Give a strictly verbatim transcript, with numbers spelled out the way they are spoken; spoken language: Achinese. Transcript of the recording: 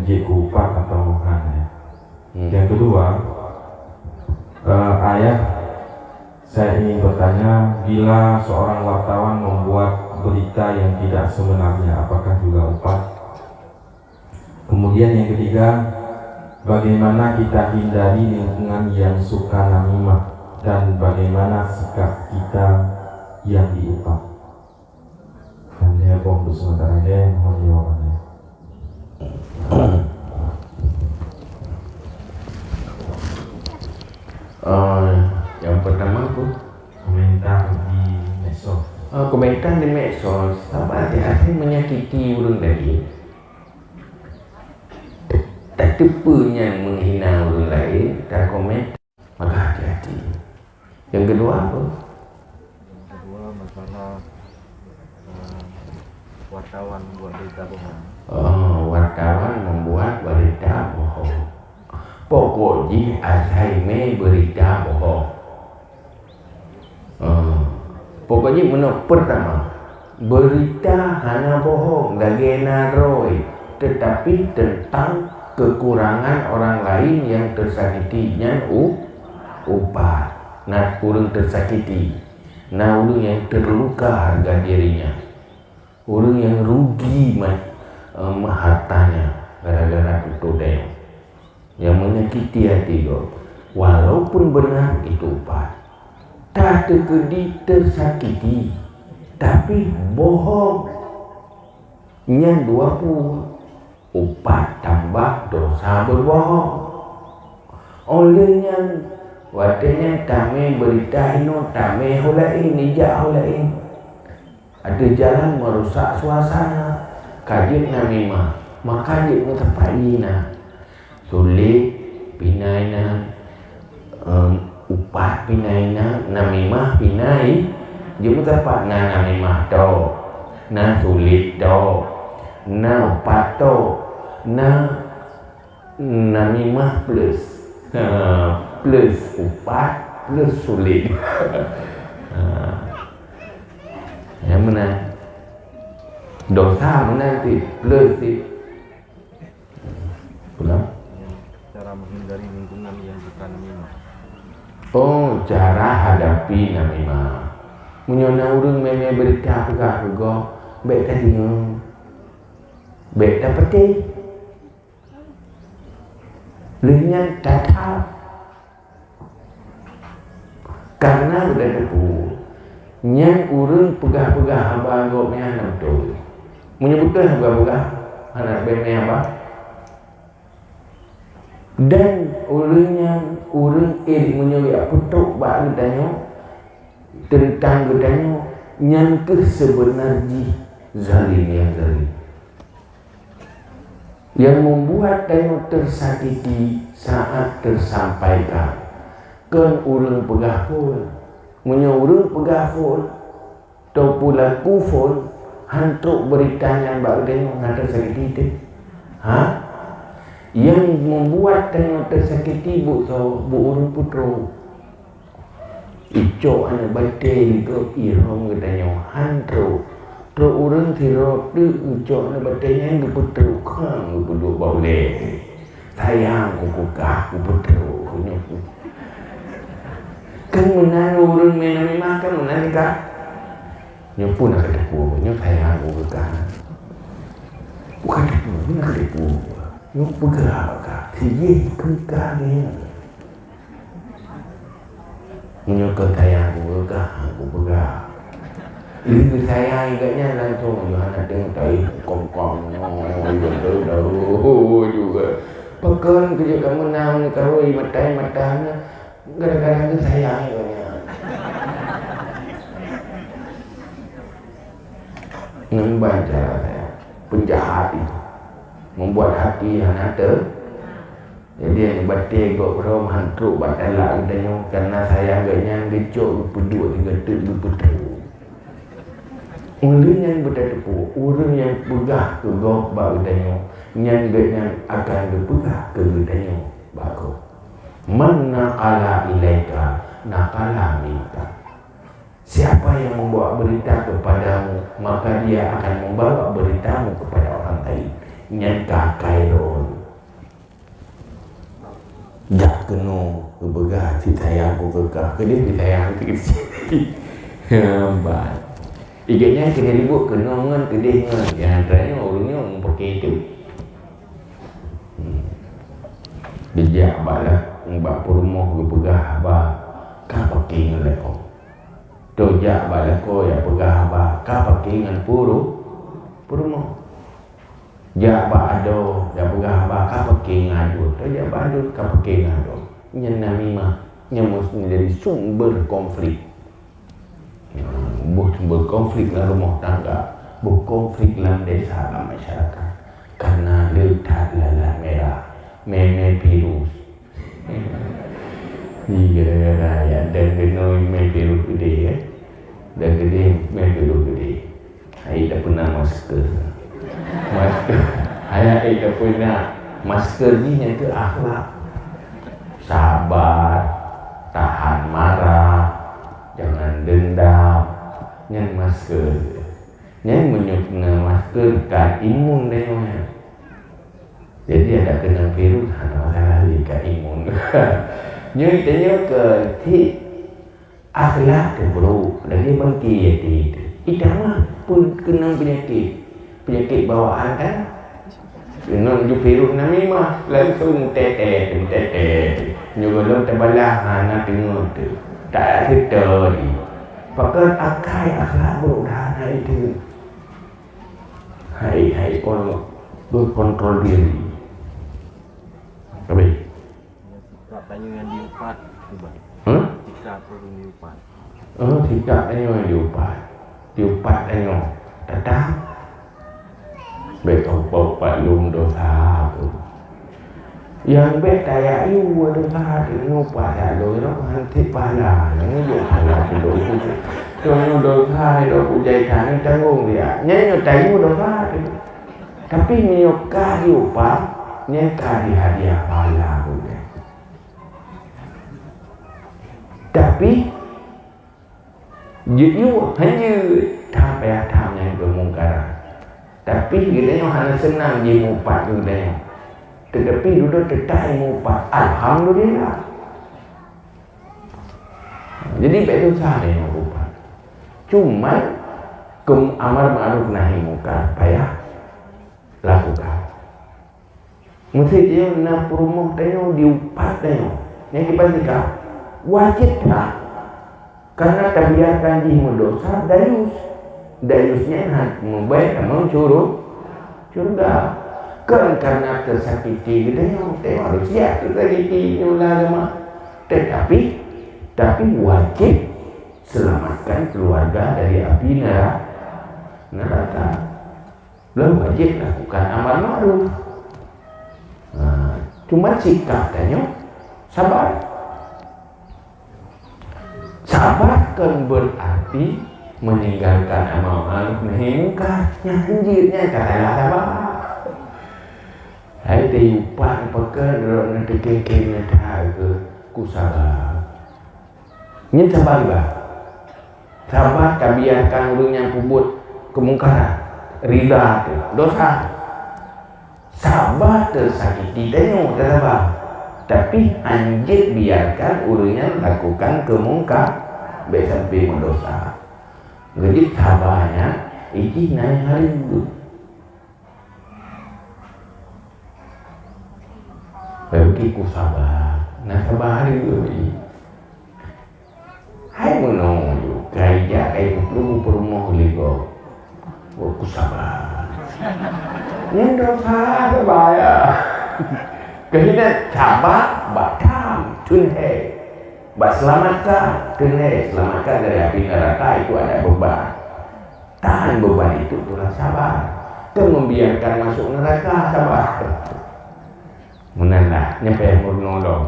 Jeuet keu upat atau hana? Hmm. Yang kedua, eh, Ayah, saya ingin bertanya, bila seorang wartawan membuat berita yang tidak sebenarnya, apakah juga upat? Kemudian yang ketiga, bagaimana kita hindari lingkungan yang suka namimah dan bagaimana sikap kita yang diupat? Tanda boh untuk sementara ini, mohon jawabannya. Eh, yang pertama apa? Komentar di medsos. Ah, komentar di medsos. Saban hati-hati menyakiti ureuëng laén. Tateupeue nyan menghina ureuëng laén, takomen. Maka hati-hati. Yang kedua apa? Yang kedua, masalah, eh, wartawan membuat berita bohong. Oh, wartawan membuat berita bohong. Pokok jih asai mé berita bohong. Eh, pokok jih meunoe, pertama, berita hana bohong lagée na droe, tetapi tentang kekurangan orang lain yang tersakiti, nyan u-, upat. Na ureuëng tersakiti, na ureuëng yang terluka harga dirinya, ureuëng yang rugi mat-, em, hartanya gara-gara tutoe dayong. Yang menyakiti hati gob, walaupun benar itu upat. Tateukeudi tersakiti, tapi bohong. Nyan dua peue, upat tambah dosa berbohong. Oleh nyan, watée nyan tamé berita inoe, tamé ho laén, ijak ho laén. Ateueh jalan merusak suasana, ka jeuet namimah, maka jeuet meuteumpat inan. Sulet pih na inan, em, upat pih na inan, namimah pih na i-, jeuet meuteumpat, na namimah tok, na sulet tok, na upat tok, na namimah plus. Ha, plus upat, plus sulet. Ha. Nyang meunan. Dosa meunan cit, plus cit. Pulang. Cara menghindari lingkungan yang suka namimah. Oh, cara hadapi namimah. Meunyoe na ureuëng mé-mé beurita peugah keu gob, bék tadeungoe. Bék tapatéh. Lheueh nyan that-that. Karena geutanyoe teupeue, nyan ureuëng peugah-peugah haba gob nyan hana beutôi. Meunyoe beutôi haba peugah, hana beu mé haba. Dan ureuëng nyan, ureuëng ék meunyoe geupeutrok bak geutanyoe, teuntang geutanyoe, nyan kheueh seubeuna jih zalim nyang zalim. Yang membuat tanyoe tersakiti saat tersampaikan, kon ureuëng peugah phon. Meunyoe ureuëng peugah phon, atau peulaku phon, han trok beurita nyan bak geutanyoe, na tersakiti teuh. Ha? Yang membuat tanyoe tersakiti buet soe, buet ureuëng peutrok. Icok aneuk batée di gob irhom geutanyoe han trok. Trok ureuëng sidroe teuk geucok aneuk batée nyan geupeutrok, kheun geupeuduek bak ulée. Sayang kupeugah, geupeutrok nyoe. Kan meunan ureuëng meunan memang kan meunan ka. Nyoe pun na kateupeue, nyoe sayang kupeugah. Bukan teupeue, nyoe na kateupeue. Nyoe peugah ka, sijih keugah nyoe. Meunyoe kon sayang kupeugah, kupeugah. Lheueh sayang gobnyan langsung, "Yohana teuh tai kong-kong nyoe, beutôi dah juga." Pakon keu jeuet kamoe na meukawen matai-matai na gara-gara geusayang gobnyan. Ngon ban cara sayang, penjahat itu, membuat hati hana te-, Jadi, aneuk batée gob irhom han trok bak talak geutanyoe, kareuna sayang gobnyan geucok geupeuduek sigoe teuk geupeutrok. Ulôn nyan beutateupeue, ureuëng nyang peugah keu gob bak geutanyoe, nyan gobnyan akan geupeugah keu geutanyoe bak gob. "Man naqala ilaika, naqala minka." Siapa yang membawa berita kepadamu, maka dia akan membawa beritamu kepada orang lain. Nyan ka akai droe. Jak keunoe geupeugah cit sayang ku keu kah, keudeh cit sayang cit. Hebat. Ikat nyan keuneuk ribot keunoe ngon keudeh ngon. Nyang tanyoe ureueng nyoe meupaké teuk. Hmm. Geujak bak la-, bak peurumoh geupeugah haba, ka paké ngon lakoe. Teujak bak lakoe jak peugah haba, ka paké ngon puru-, peurumoh. Jak bak adoe, jak peugah haba, ka paké ngon aduen. Teujak bak aduen, ka paké ngon aduen. Nyan namimah, nyan meusti menjadi sumber konflik. Boh sumber konflik lam rumoh tangga, boh konflik lam desa, lam masyarakat. Karena le that lalat merah, mè-mè virus. Iya, gara-gara ya, dan keunoe mè virus gede, ya. Dan gede, mè virus gede. Hai, tak pernah masker. Masker. Hai, hai, tak pernah. Masker ni yang ke akhlak. Sabar, tahan marah, jangan dendam. Nyan masker. Nyan meunyoe keuneuk masker ka imun tanyoe nyan. Jadi, ada kena virus, hana masalah lé ka imun. Nyoe tanyoe ke cit akhlak teu brok, lagèe bangke yatim. Itamah pun keunong peunyakit. Peunyakit bawaan kan? Ngon ju virus namimah, langsung meutetet, meutetet. Nyoe gohlom teubalah, hana teungeut teuh. Tak seutôt jih. Pakon akai akhlak brok dah hana itu. Hai, hai, kon-, berkontrol diri. Habis. Sikap tanyoe nyang diupat, cuba. Hah? Sikap ureueng diupat. Oh, sikap tanyoe nyang diupat. Diupat tanyoe. Tetap. Bèk upat-upat lôn dosa tu. Nyang bèk tayue dosa tu, nyoe pahala lôn, nyoe hanti pahala, nyoe pahala tu lôn. Nyoe dosa, nyoe kujai tanyoe tanggong dia. Nyan nyoe tayue dosa tu. Tapi meunyoe ka diupat, nyan ka dihadiah pahala bunoe. Tapi, jeuet yue, hanjeuet, that payah that nyan keumungkaran. Tapi, geutanyoe hana seunang jimeuupat keu geutanyoe. Teutapi, dudoe teutai meuupat. Alhamdulillah. Jadi, bèk susah tanyoe upat. Cuman, keum-, amar ma'ruf nahi mungkar payah lakukan. Meusti tanyoe na peurumoh tanyoe diupat tanyoe. Nyang kiban sikap wajéb that. Karena tabiarkan jih meudosa, dayus. Dayus nyan han meubai tamong syuru-, syurga. Kon karena teusakiti geutanyoe, tanyoe harus siap teusakiti nyoe lam agama. Tetapi, tapi wajéb selamatkan keluarga dari api nera-, neraka. Lom wajéb lakukan amar ma'ruf. Nah, cuma sikap tanyoe sabar. Sabar kon berarti meninggalkan amar ma'ruf nahi mungkar. Nyang hanjeuet nyan ka salah sabar. Hai teuh upat pakon droeneuh teukéng-kéng neuta keu ku sabar. Nyan sabar iba. Sabar tabiarkan ureueng nyang peubuet keumungkaran, rila teuh, dosa. Sabar teusakiti tanyoe, tasaba. Tapi hanjeuet biarkan ureueng nyan lakukan keumungka-, bèk sampai meudosa. Geujeuet sabar nyan, ijih na nyang hareuem. Bagi ku sabar, na sabar hareuem. Hai meunoe ju, kai jak kai peuplueng peurumoh lé gob. Ku sabar. Nyan dosa sabar ya. Keuhinan sabar bak tham, teunhé. Bak selamatkan, teunhé, selamatkan dari api neraka itu ada beban. Tahan beban itu itulah sabar. Kon membiarkan masuk neraka sabar. Meunan lah, nyan payah meurunoe lom.